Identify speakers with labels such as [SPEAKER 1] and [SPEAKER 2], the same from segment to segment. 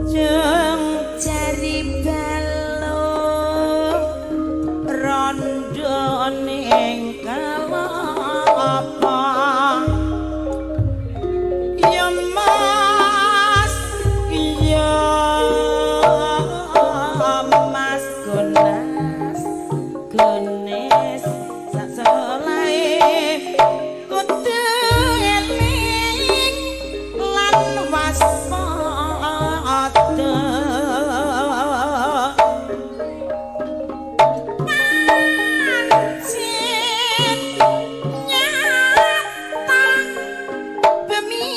[SPEAKER 1] Jeng jari balung rondo ning kalapa ya mas ya mas gonas gones sak selae kudu eling lan waspada. Pancen nyata bumi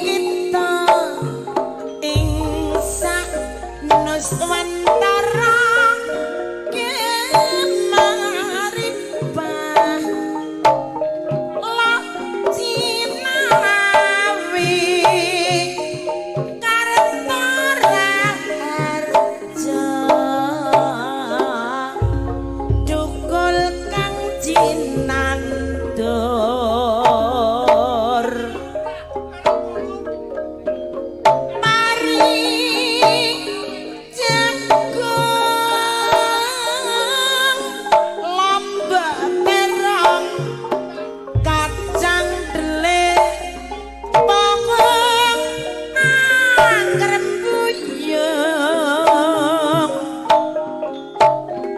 [SPEAKER 1] kita ing sak nuswantara kemaripah lo cinawi karta raharja dukul kang cinandur mari jagung lombok terong kacang dele pokok krembuyung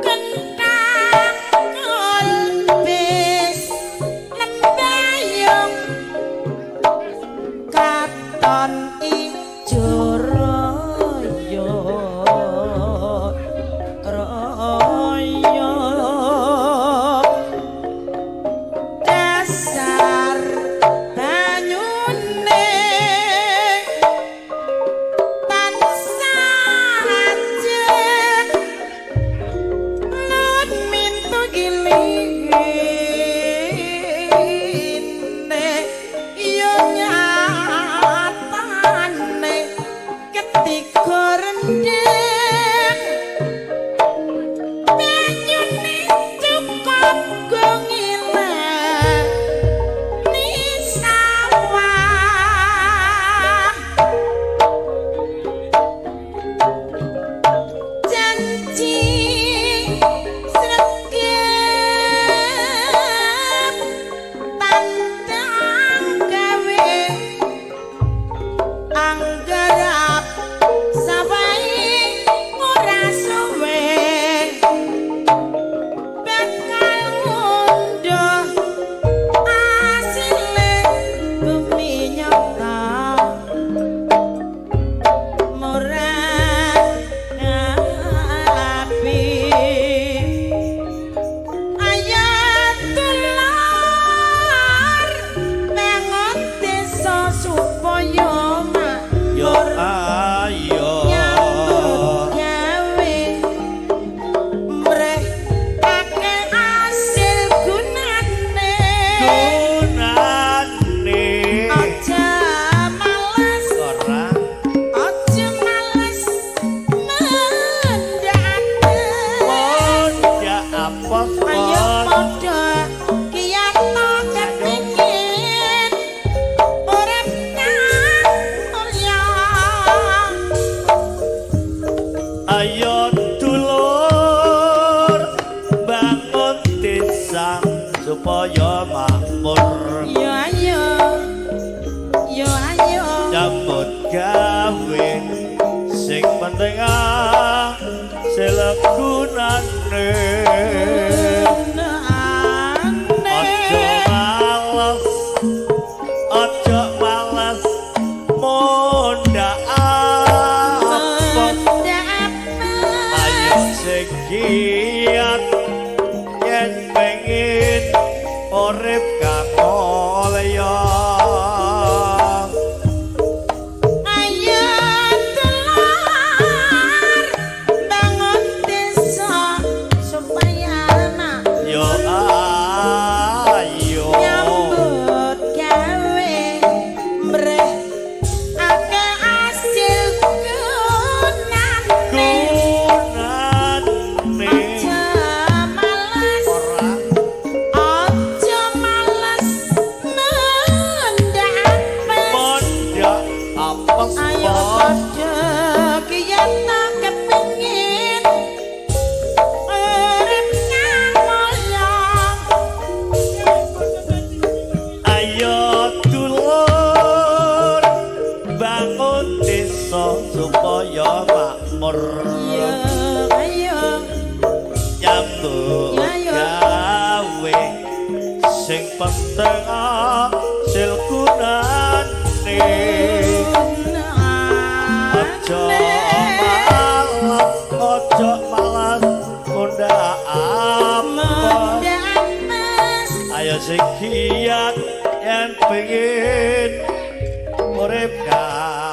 [SPEAKER 1] kentang kolbis lembayung katon ijo royo royo dasar banyune tansah ajeg lumintu giline yo nyatane ketika rendeng banyune cukup gongile ni sawah janji sregep tandang gawe anggarap sawahe ora suwe bakal ngunduh asile bumi nyata murah api. Ayo dulur bangun desa supaya
[SPEAKER 2] Yo
[SPEAKER 1] makmur
[SPEAKER 2] ayo
[SPEAKER 1] nyambut gawe mreh akeh asil gunane
[SPEAKER 2] gunane
[SPEAKER 1] aja males
[SPEAKER 2] ora
[SPEAKER 1] aja males mendhakne
[SPEAKER 2] ya apa
[SPEAKER 1] ayo padha kiyato kepingin urip kang mulya.
[SPEAKER 2] Ayo dulur bangun desa supaya makmur
[SPEAKER 1] Yo ayo yo ayo
[SPEAKER 2] nyambut gawe sing penting selegunane aja males aja males mundhak apa ayo sing giat yen pengin urip kang mulya.
[SPEAKER 1] Ayo dulur bangun desa supaya
[SPEAKER 2] Yo Penting asil gunane. Aja malas, aja malas mundak apes. Ayo sing giat yen pengin urip kang